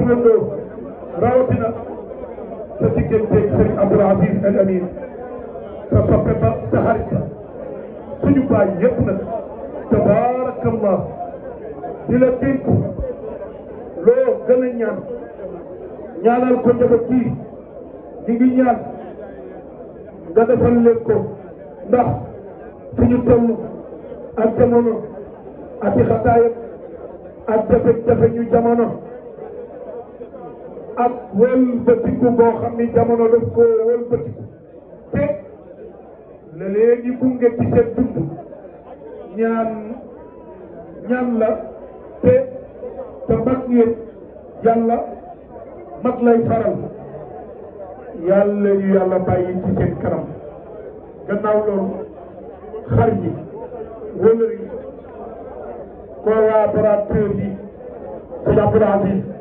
turandoo rawatina sa digganteeg Serigne Abdoul Aziz Al Amin sa soppe ba sa xarit ba suñu baay yëpp nag tabaarakallah di la dénku loo gën a ñaanal ko njaboot kii ñu ngi ñaan nga defal leen ko ndax fi ñu toll ak jamono ak i xataayam ak jafe-jafe ñu jamono ak wëlbatiku boo xam ni jamono daf ko wëlbatiku te la léegi gunge ci seen dund ñaan la te mag ngeen yàlla mag lay faral yàlla ñu yàlla bàyyi ci seen kanam gannaaw loolu xar yi wëlër yi collaborateur yi sëñ Abdoul Aziz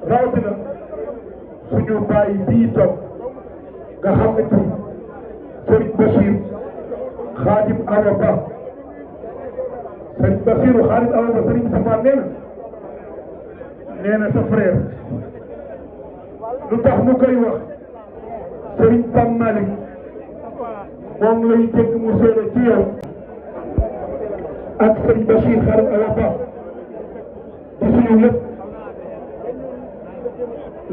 rawatina suñu bàyyi bii toog nga xam ne tey Serigne Bachir Khadim Awa Ba Serigne Bachir Khadim Awa Ba Serigne Safa nee na sa frère lu tax mu koy wax Serigne Pam Malick moom lay dégg mu seede ci yow ak Serigne Bachir Khadim Awa Ba di suñu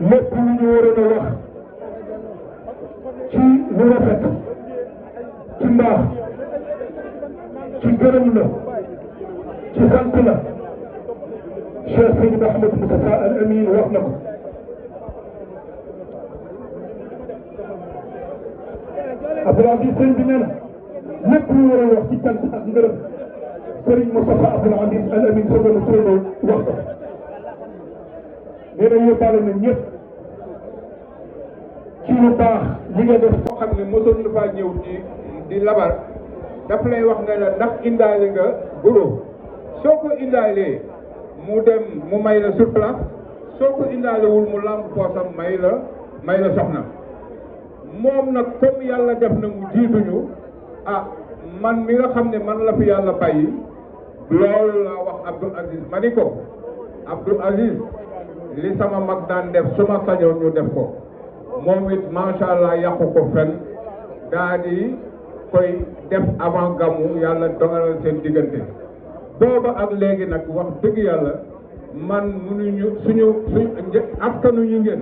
lépp lu ñu waroon a wax ci lu rafet ci mbaax ci gërëm la ci sant la Cheikh Seydi Mouhamed Moustapha Al Amin wax na ko Abdoul Aziz sëñ bi nee na lépp lu war a wax ci cant ak ngërëm Serigne Moustapha Abdoul Aziz Al Amin soogana turandoo wax ko nee na yóbbaale na ñëpp ci lu baax li nga def boo xam ne mosoon na faa ñëw di labar daf lay wax nga la ndax indaale nga guro soo ko indaalee mu dem mu may la sur place soo ko indaalewul mu lamb poosam may la soxna moom nag comme yàlla def na mu jiituñu ah man mi nga xam ne man la fi yàlla bàyyi loolu laa wax Abdoul Aziz ma ni ko Abdoul Aziz li sama mag daan def su ma sañoon ñu def ko moom it macha allah yàqu ko fen daa di koy def avant gamu yàlla dogalal seen diggante booba ak léegi nag wax dëgg yàlla man mënuñu suñu askanu ñu ngeen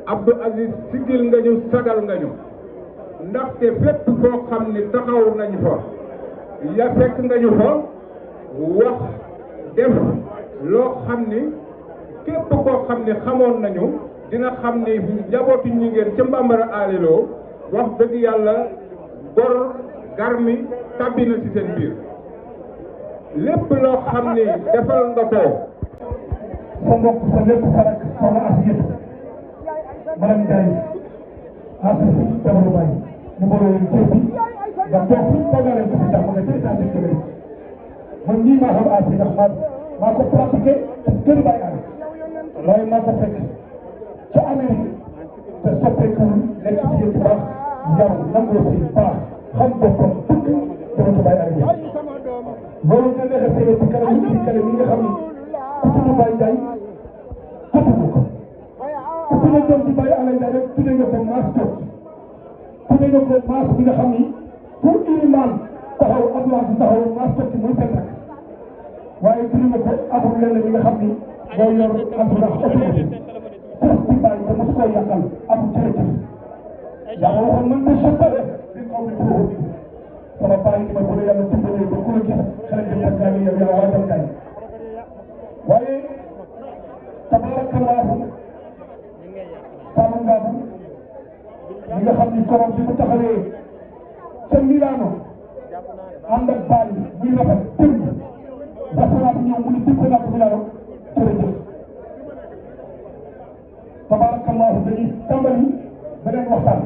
Abdoul Aziz sigil nga ñu sagal nga ñu ndaxte fépp foo xam ni taxaw nañu fa ya fekk nga ñu fa wax def loo xam ni képp koo xam ne xamoon nañu dina xam ne njabootu ñi ngeen ca Mbambara aliloo wax dëgg yàlla gor garmi tàbbi na ci seen biir lépp loo xam ni defal nga ko sa mbokk sa lépp sa rak soxna Asiyatu madame Ndiaye Asiyatu Dabou Baye mu boole leen ceeb bi nga toog fi toogaale ko fi tax ma nga ci état de man nii maa xam Asi ndax maa ko pratiqué ci kër Baye Ala waaye maa ko fekk ca Amérique te soppeeku nekk ci yëpp baax yaw nangoo si baax xam boppam bëgg dama Baye Ala loolu nga nekk tey ci kanam yi nga xam ni ku tudd Baye Ndiaye tudd ko ku tudd doom ci Baye Ala Ndiaye rek tuddee nga ko maas toog tuddee nga ko maas bi nga xam ni pour ilimaan taxaw Abdoul Aziz taxaw maas toog ci muy seen rek waaye tudd nga ko abul lenn bi nga xam ni moo yor Abdoulaye autorité pour di bàyyi ba mos koo yàqal amul jërëjëf yàlla waxoon man de soppale di xaw ni pour sama bàyyi ni ma bu la yàlla dimbalee ba ku la gis xale bi nga gaañ yow yaa waajal gaañ waaye tabarakallahu Samba Ngabou ñi nga xam ni korom bi mu taxawee ca Milano ànd ak bàyyi muy rafet tënk restaurant bi ñëw mu ni dikk naa ko Milano jërëjëf tabarakallahu dañuy tàmbali beneen waxtaan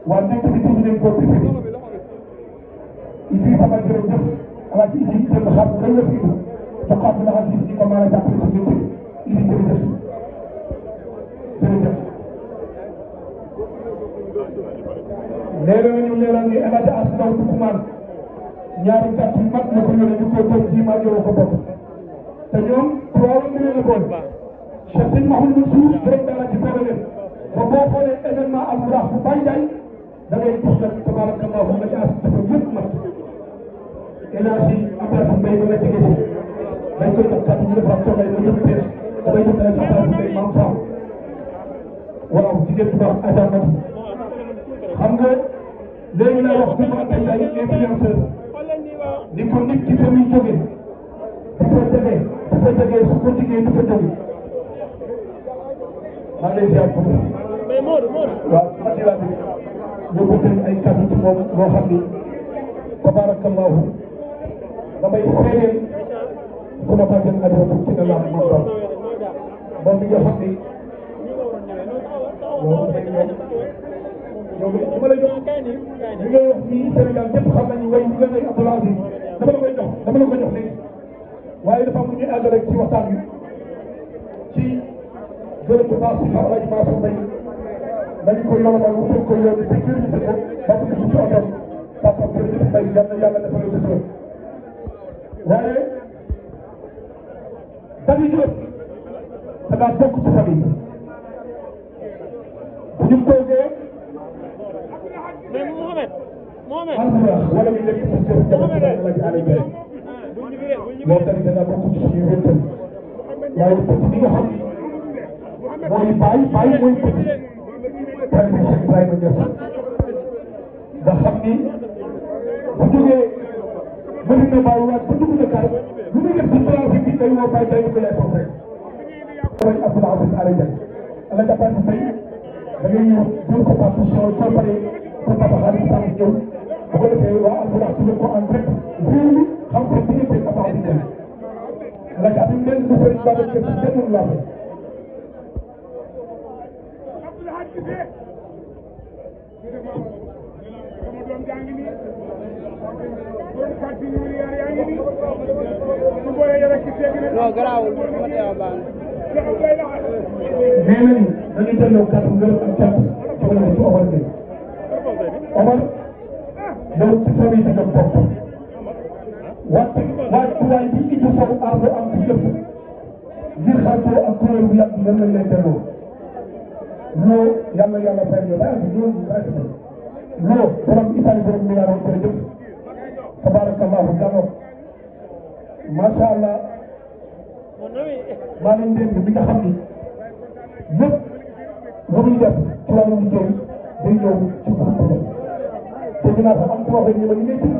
waa nekk di tuuti leen góor bi fi Idrissa sama jërëjëf ala ci Idrissa jënd xam dañ la fi jox ko Abdoul Aziz di ko mën a jàppale ci ñëpp Idi jërëjëf léegi ñu leeral ni El Hadj As Ndaw Tukumaan ñaari gàtt yu mag la ko yore ñu ko doon ji maa ñëw ko bokk te ñoom trois la leen a boole Cheikh Sine Mahmoud Mansour borom daara ci boole leen ba boo xoolee événement alburaax bu Baye Ndiaye da ngay gis nag tabarakallahu la ci dafa yëpp mat énergie Abdoulaye Mbaye ba nga jege si dañ koy jox kàddu ñu defar toogay ma jëm tees damay jox la Abdoulaye Mbaye maam Sam waaw jigéen bu baax ajamat xam nga léegi lay wax bi ma tey ay influenceur ni ko nit ki fa muy jóge di fa jege su ko jigee du fa jóge maa ngi lay ziar bu waaw Mati laa bi ñoo ko tëj ay kàddu ci moom loo xam ni tabarakallahu damay seeyeel sama bàjjen Adama ci na laam moom tam moom mi nga xam ni yow li ma lay jox li ngay wax nii Sénégal ñëpp xam nañu way li nga ngay Abdoul Aziz dama la koy jox léegi waaye dafa am lu ñuy àgg rek ci waxtaan bi ci gërëm bu baax si Alaaji Mansour Mbaye dañu ko yombal wutal ko yoon te sécurité ko ba ko dugg ci otom papa jërëjëf Mbaye yal na yàlla defal la sutura waaye Dadi Diop da ngaa bokk ci famille bu ñu toogee mais Mohamed wala ñu nekk ci seen jamono la ci àll bi loolu tamit da ngaa bokk ci suñu wéttal waaye petit bi nga xam mooy Baye mooy petit taalibe Cheikh Ibrahima Niass nga xam ni bu jógee Medina Baye waat ba dugg Dakar lu muy def ci trafic bi day woo Baye Ndiaye ko yaay toog rek mooy Abdoul Aziz Ala Ndiaye ala jàppal si tey da ngay ñëw jël ko partition soo paree sa papa xaalis sànq ñëw bu ko defee waa Alburaax tuddee ko en direct réew mi xam ko diggante Papa Abdou Ndiaye ala jàppal leen bu Serigne Babacar Sy benn laa non garaawul ma teew baax nee nañu dañuy delloo kàddu ngërëm ak cant jëmale ci Omar Gueye Omar yow ci famille bi nga bokk waay bi Ibou Sow ardo am ci yëpp ngir xaatoo ak kuréel bu yàgg nan lañ lay delloo loo yàlla fay ñu daal di ñëw loo borom Italie borom Milano jërëjëf tabarakallahu jamo macha allah maa leen dégg bi nga xam ni lépp lu muy def ci wàllu liggéey day ñëw ci groupe bi te dinaa sax am trop ñu ma ñu ngay tudd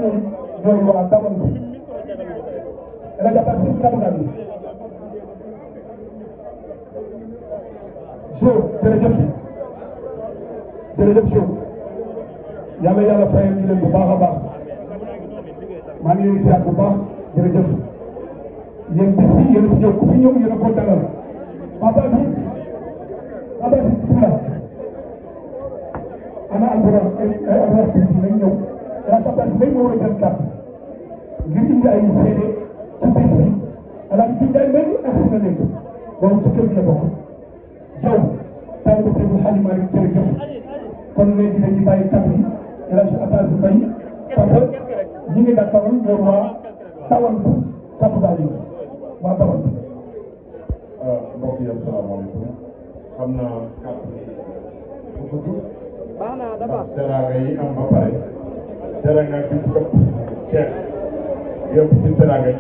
ñooy waa damal bi la jàppal ci capital bi jo jërëjëf jo yàlla fayal ñu leen bu baax a baax maa ngi leen di ziar bu baax jërëjëf yéen bis bi yéen a fi ñëw ku fi ñëw yéen a ko dalal papa bi bismillah ana Alburaax bi nañ ñëw la papa bi may moo war a jël carte ngir indi ay seede ci bis bi alaaj bi Njaay may ak na nekk boobu ci kër gi la bokk jaw taal ba Seydou Hadji Malick jërëjëf kon léegi dañuy bàyyi carte yi alaaj Abbas Mbaye parce que ñi ngi d'accord ñoom waa Tawantu capital yi waa Tawantu mbokk yi asalaamaaleykum xam naa kàddu bu gudd ndax teraanga yi am ba pare teraanga bi ëpp ceeb yëpp ci teraanga yi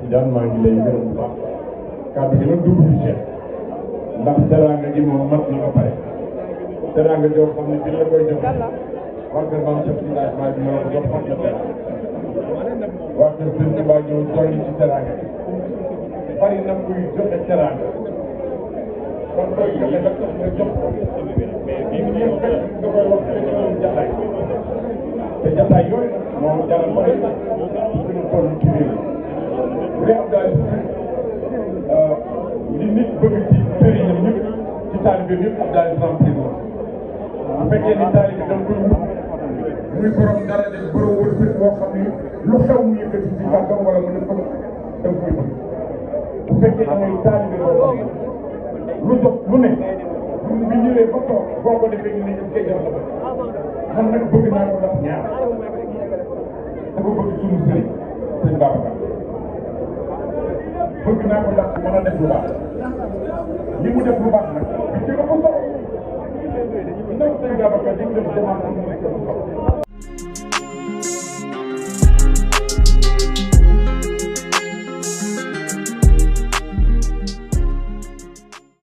Tidiane maa ngi lay gërëm bu baax kàddu gi nag dugg ci Cheikh ndax teraanga gi moom mat na ba pare teraanga joo xam ne bi la koy jox war nga maam Cheikh Tidiane maa ngi la ko jox mat na teraanga waa kër Sëriñ Tuubaa ñëw dolli ci teraanga bari na kuy joxe teraanga kon koy joxe ba tax nga jox ko mais bii mu ñëw fekk nga koy wax fekk loolu jataay te jataay yooyu nag moom jaral bari na suñu toll ci réew bu dee am daal li nit bëgg ci sëriñam ñëpp ci taalibe yëpp am daal remplir la bu fekkee ni taalibe da nga koy wut muy borom dara def borom wërsëg boo xam ni lu xew mu yëkkati ci bàggam wala mu def ko da nga koy bëgg bu fekkee da ngay taalibe boo xam lu jot lu ne bi ñëwee ba toog boo ko defee ñu ne ñu koy def la man nag bëgg naa ko def ñaar dafa bëgg suñu sëriñ sëñ Babacar bëgg naa ko ndax mën a def lu baax li mu def lu baax nag bi ci nga ko solo ndax sëñ Babacar di def demande am mu nekk lu